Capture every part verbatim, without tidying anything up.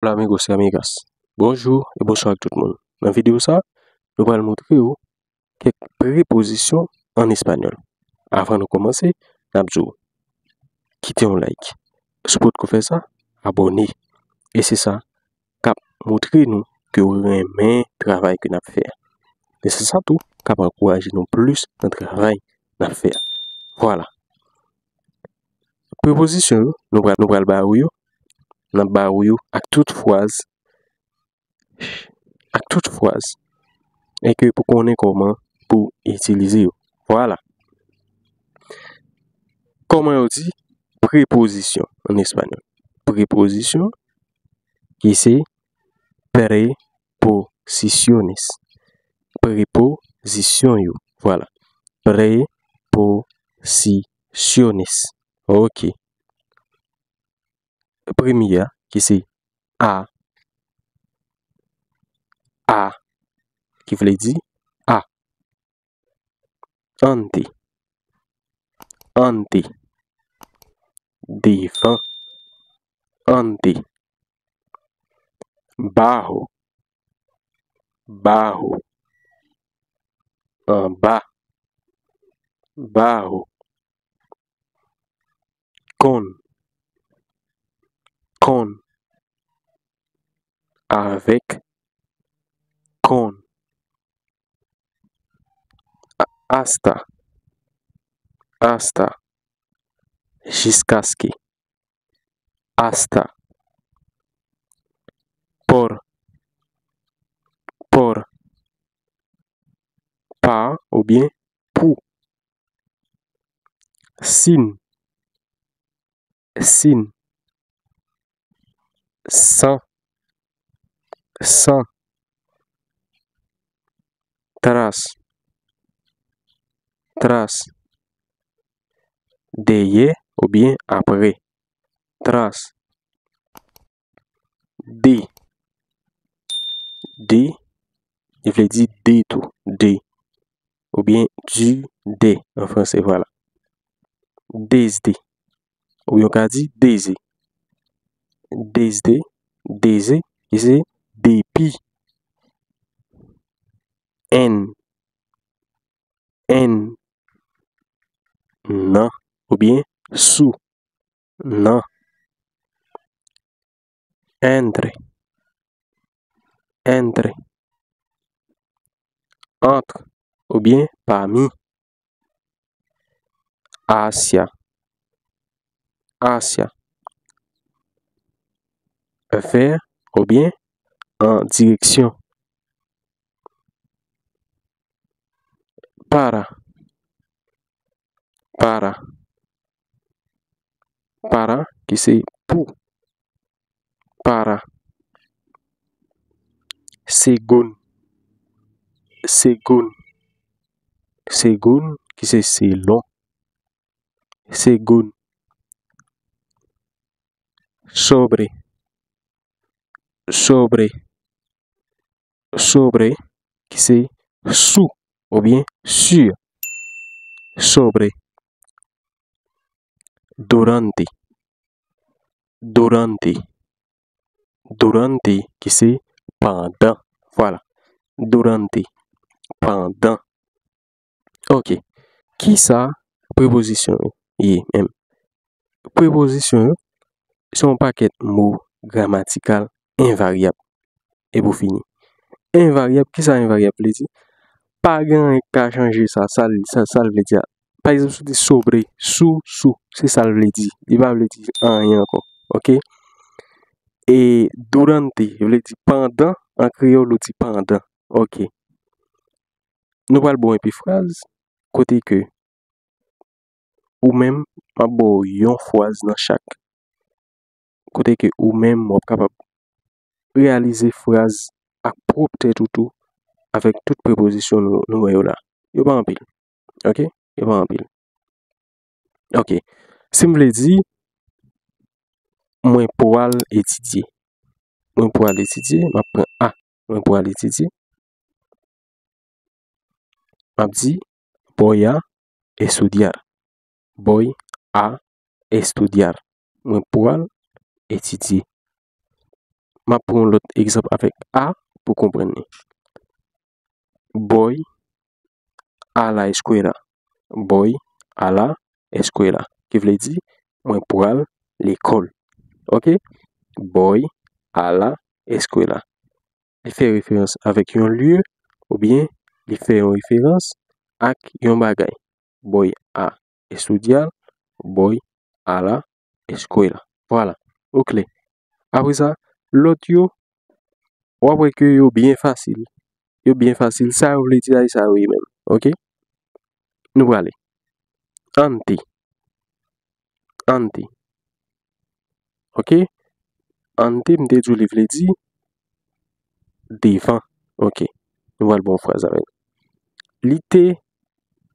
Hola amigos y amigas. Bonjou e bonswa ak tout moun. Nan videyo sa, nou pral montre w kèk prepozisyon an espanyòl. Avan nou kòmanse, n ap di w, kite yon like. Si w potko fè sa, abòne. E se sa k ap montre nou ke w renmen travay ke n ap fè a. E se sa tou k ap ankouraje nou plis nan travay n ap fè a. Vwala. Prepozisyon yo, nou pral, nou pral ba ou yo, n ap ba ou yo ak tout fraz, ak tout fraz, e ke pou konnen kòman pou itilize yo. Vwala. Kòman yo di prepozisyon an espanyòl? Prepozisyon ki se preposiciones. Prepozisyon yo. Vwala. Preposiciones. Ok. Premye a, ki se a, a, ki vle di a. Ante. Ante. Devan. Ante. Bajo. Bajo. Anba. Bajo. Con. Con. Avec. Con. A-, hasta. Hasta. Jiskaske. Hasta. Por. Por. Pa oubyen pou. Sin. Sin. San. San. Tras. Tras. Dèyè oubyen apre. Tras. De. De, li vle di de tou, de. Oubyen du, des an franse, vwala. Desde. Oubyen w ka di deze. Desde, deze, ki se depi. En. En. Nan. Oubyen sou. Nan. Entre. Entre. Entre. Oubyen pami. Hacia. Hacia. Vers oubyen an direksyon. Para. Para. Para, ki se pou. Para. Según. Según. Según, ki se selon. Según. Sobre. Sobre. Sobre, ki se sou oubyen sur. Sobre. Durante. Durante. Durante, ki se pandan. Vwala. Durante. Pandan. Ok. Kisa prepozisyon yo ye menm? Prepozisyon yo se yon pakèt mo gramatikal envaryab. E pou fini. Envaryab, kisa envaryab vle di? Pa gen anyen k ka chanje sa, sa l, sa, sa l vle di a. Pa egzanp, si w di sobre, sou, sou, se sa l vle di. Li pa vle di anyen ankò. Ok? E durante vle di pandan, an kreyòl ou di pandan. Ok. Nou pral ba w enpe fraz kote ke ou menm, m ap ba w yon fraz nan chak. Kote ke ou menm, w ap kapab reyalize fraz ak pwòp tèt ou tou avèk tout prepozisyon nou, nou wè yo la. Yo pa anpil. Ok? Yo pa anpil. Ok. Si m vle di, mwen pral etidye. Mwen pral etidye, m ap pran a. Mwen pral etidye. M ap di, voy a estudiar. Voy a estudiar. Mwen pral etidye. M ap pran yon lòt egzanp avèk a pou konprann li. Voy a la escuela. Voy a la escuela. Ki vle di, mwen pral lekòl. Oke? Voy a la escuela. Li fè referans avèk yon lye, oubyen li fè yon referans ak yon bagay. Voy a estudiar, voy a la escuela. Vwala. Oke. Apre sa, lòt yo, w ap wè ke yo byen fasil. Yo byen fasil. Sa yo vle di la, e sa yo ye menm. Oke? Nou prale. Ante. Ante. Oke? Ante, m te di w li vle di devan. Oke. Nou pral ba w fraz avè l. Li te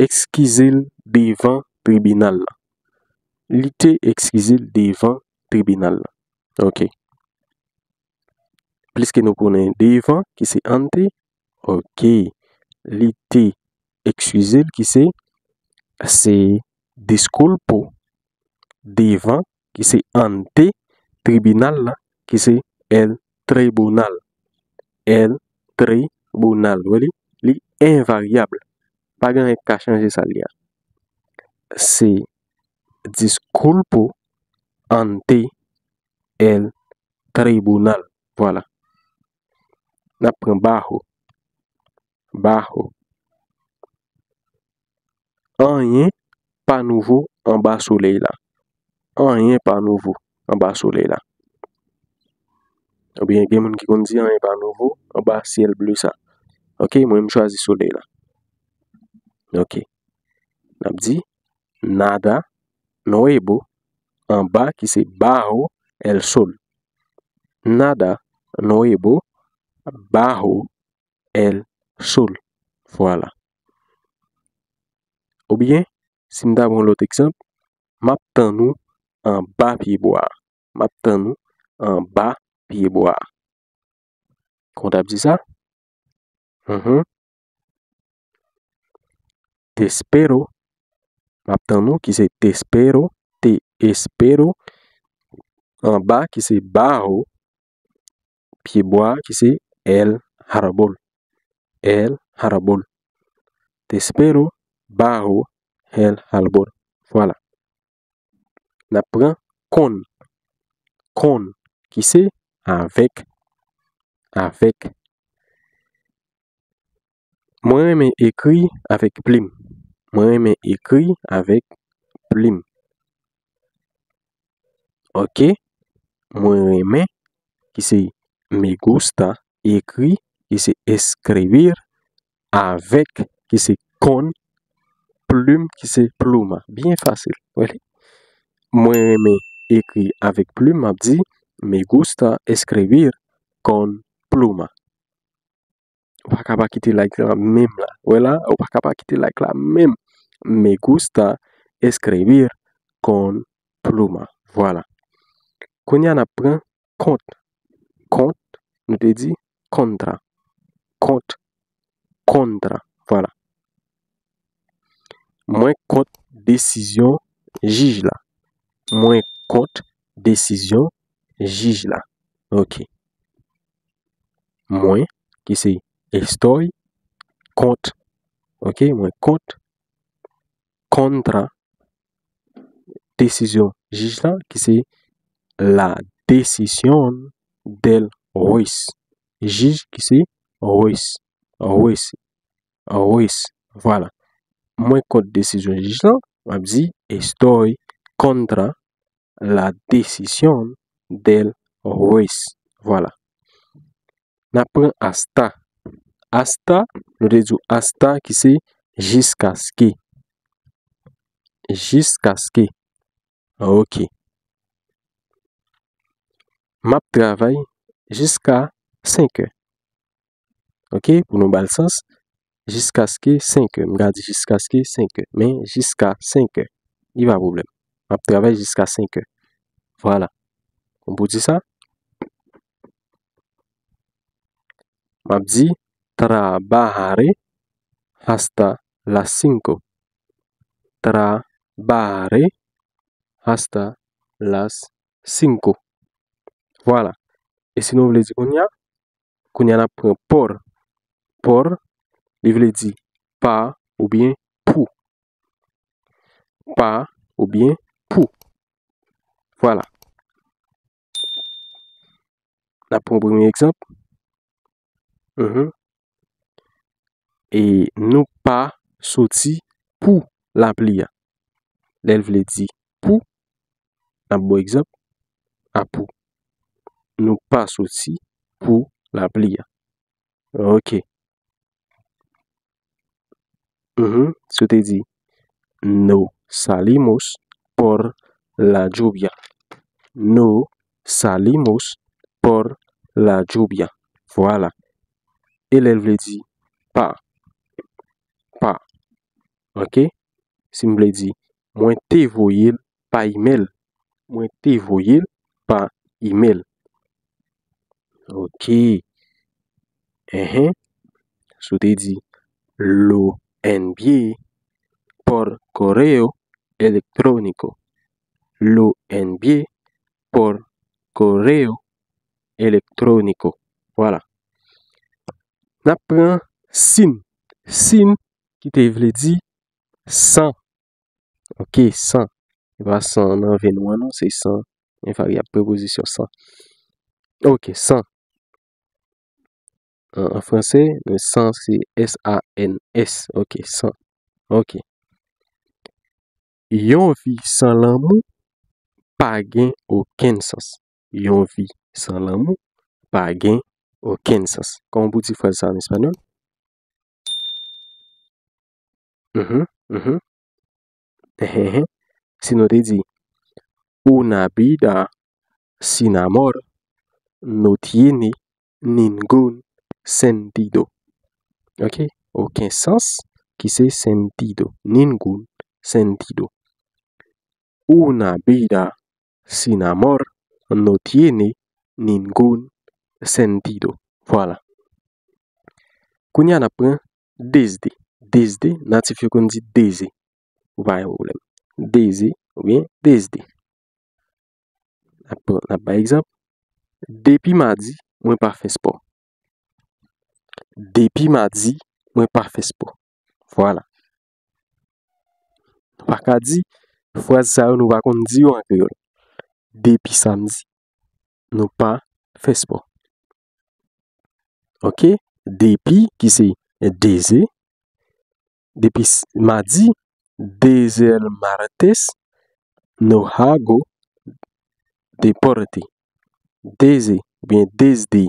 eskize l devan tribinal la. Li te eskize l devan tribinal la. Oke. Pliske nou konnen devan, ki se ante, oke. Li te eskize l, ki se, se disculpo. Devan, ki se ante, tribinal la, ki se el tribunal. El tribunal. Wè li? Li envaryab. Pa gen anyen k ka chanje sa l ye a. Se disculpo ante el tribunal. Vwala. N ap pran bajo. Bajo. Anyen pa nouvo anba solèy la. Anyen pa nouvo anba solèy la. Oubyen gen moun ki konn di anyen pa nouvo anba syèl ble sa. Oke, mwen m chwazi solèy la. Oke. N ap di nada nuevo anba ki se bajo el sol. Nada nuevo bajo el sol. Vwala. Oubyen, si m ta pran lòt egzanp, m ap tann ou anba pye bwa a. M ap tann ou anba pye bwa a. Kòman w t ap di sa? Mhm. Te espero. M ap tann ou ki se te espero, te espero. Anba ki se bajo, pye bwa ki se el árbol. El árbol. Te espero bajo el árbol. Vwala. N ap pran con. Con, ki se avèk. Avèk. Mwen renmen ekri avèk plim. Mwen renmen ekri avèk plim. Oke. Mwen renmen, ki se me gusta, ekri, ki se escribir, avèk, ki se con, plim, ki se pluma. Byen fasil. Wè li? Mwen renmen ekri avèk plim, m ap di, me gusta escribir con pluma. Ou pa ka pa kite like la menm la. Wè la, ou pa ka pa kite like la menm. Me gusta escribir con pluma. Vwala. Kounye a n ap pran kont. Kont, nou te di contra. Kont, contra. Vwala. Mwen kont desizyon jij la. Mwen kont desizyon jij la. Oke. Mwen, ki se estoy, kont. Oke, mwen kont, contra, desizyon jij la, ki se la decisión del juez. Jij ki se juez. Juez. Juez. Vwala. Mwen kont desizyon jij la, m ap di estoy contra la decisión del juez. Vwala. N ap pran asta. Asta, nou te di w asta ki se jiskaske. Jiskaske. Oke. M ap travay jiska senk è. Oke, pou nou ba l sans, jiskaske senk è. M ka di jiskaske senk è, men jiska senk è. Li pa pwoblèm. M ap travay jiska senk è. Vwala. Konn pou di sa? M ap di, trabajaré hasta las cinco. Trabajaré hasta las cinco. Vwala. E si nou vle di kounye a, kounye a n ap pran por. Por, li vle di pa oubyen pou. Pa oubyen pou. Vwala. N ap pran premye egzanp. Mhm. E nou pa soti pou lapli a. Lè l vle di pou, n ap ba w egzanp, a pou. Nou pa soti pou lapli a. Ok. Mhm. Si w te di, no salimos por la lluvia. No salimos por la lluvia. Vwala. E lè l vle di pa. Pa. Ok? Si m vle di, mwen te voye l pa imèl. Mwen te voye l pa imèl. Ok. Enhen. Si w te di, lo envié por correo electrónico. Lo envié por correo electrónico. Vwala. N ap pran sin. Sin ki te vle di san. Ok, san. Se pa san nan venn ou an non, se san. Yon varyab prepozisyon san. Ok, san. An, an franse, men san se S A N S. Ok, san. Ok. Yon vi san lanmou pa gen okenn sans. Yon vi san lanmou pa gen okenn sans. Kòman pou di fraz sa an espanyòl? Mhm, mhm. Ehenhen. Si nou te di, una vida sin amor no tiene ningún sentido. Ok? Okenn sans ki se sentido. Ningún sentido. Una vida sin amor no tiene ningún sentido. Vwala. Kounye a n ap pran desde. Desde, natif yo konn di deze. Ou pa gen pwoblèm. Deze oubyen desde. N ap pran, n ap bay egzanp. Depi madi, mwen pa fè spò. Depi madi, mwen pa fè spò. Vwala. Nou pa ka di fraz sa yo, nou pa konn di yo an kreyòl. Depi samdi, nou pa fè spò. Ok? Depi ki se deze, depi s-, madi, desde el martes no hago deporte. Desde, oubyen desde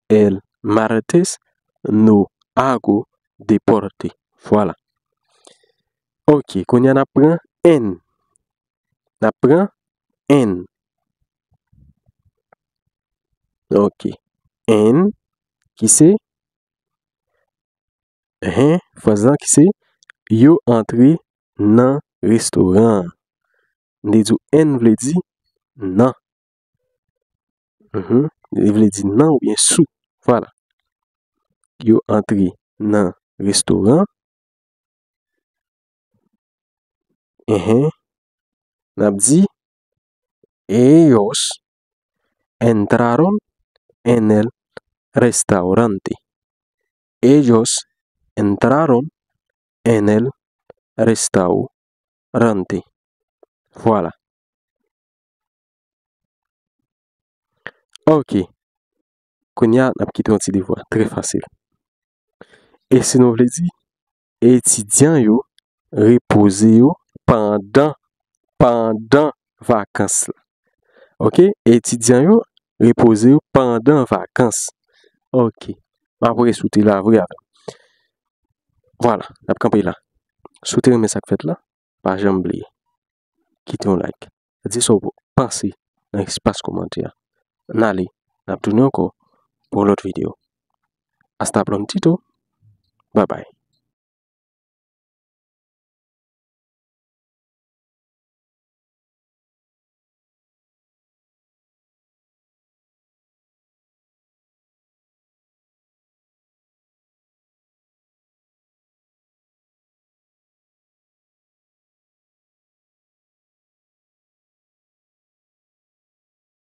el martes no hago deporte. Vwala. Ok, kounye a n ap pran en. N ap pran en. Ok. En, ki se, enhen, fraz lan ki se, yo antre nan restoran an. M te di w en vle di nan. Mhm. Li vle di nan oubyen sou. Vwala. Yo antre nan restoran. Enhen. N ap di, ellos entraron en el restaurante. Ellos entraron en el restaurante. Vwala. Ok. Kounye a, n ap kite yon ti devwa. Trè fasil. E si nou vle di, etidyan yo repoze yo pandan, pandan vakans la. Ok? Etidyan yo repoze yo pandan vakans. Ok. M ap rete sou te la vre avè m. Vwala, n ap kanpe la. Si w te renmen sa k fèt la, pa janm bliye kite yon like. Di sa w panse nan espas kòmantè a. N ale, n ap tounen ankò pou yon lòt videyo. Hasta prontito. Bye bye.